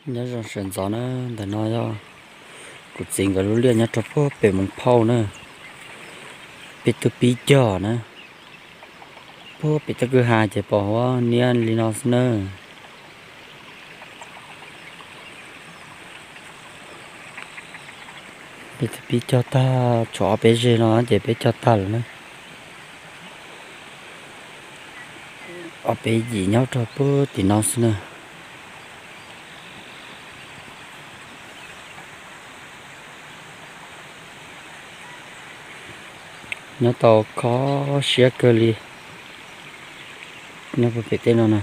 Nyob zoo sawv ntxov na, ntawm no yog kuv txiv nkawd lub liaj nyob rau puag pem Moos Phauj na, peb twb pib cog na, puag pem toj kwj ha ces pom huab niab li no xwb na. Peb twb pib cog tag, tshuav ob peb zeg no ces peb cog tag lawm na. Ob peb yim nyob rau puag tim no xwb na. Nyob tau kho siab kawg li. Nyob puag pem tej no na.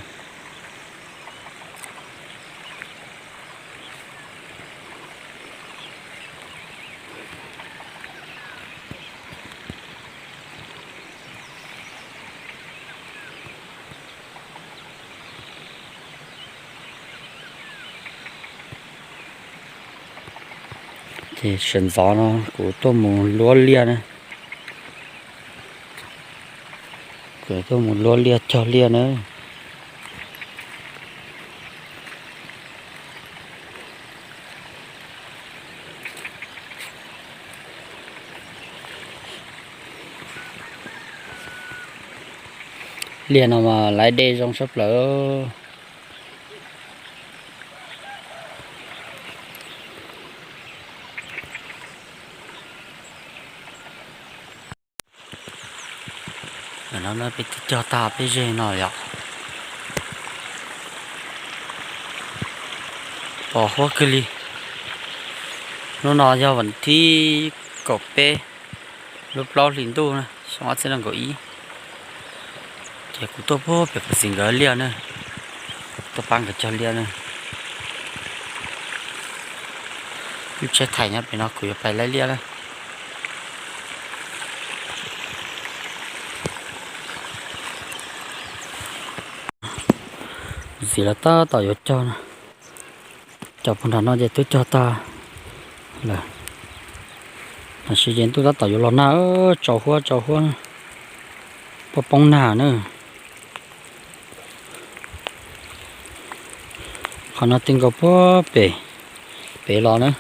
Ces sawv ntxov no kuv tuaj mus luab liaj na. Kuv tuaj mus luab liaj cog liaj na. Liaj no mas laiv dej zoo sab plaws. Ntawm no peb twb cog tag peb zeg no yom. Pos huab kawg li. Hnub no yog vas thib kaum peb, lub plaub hlis ntuj na, xyoo ob txhiab nees nkaum ib. Ces kuv tuaj puag pem kuv txiv nkawd liaj na, tuaj pab nkawd cog liaj na. Lub tsheb thais nyob pem no kuv yuav pais laij liaj na. Kuv txiv lawv tab tom yuav cog no. Cov puag nram no ces twb cog tag lawm. Tam sim ces ntuj tab tom yuav los nag, tsaus huab tsaus huab, poob poob nag na. Qhov no ti nkaus puag pem, pem los na.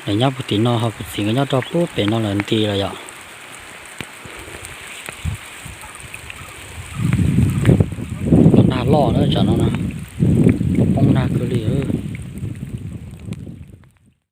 Lawv nyob puag tim no ho kuv txiv nkawd nyob rau puag pem no lawm nti lawm yom. Los nag loj na tsam no na, poob nag kawg li.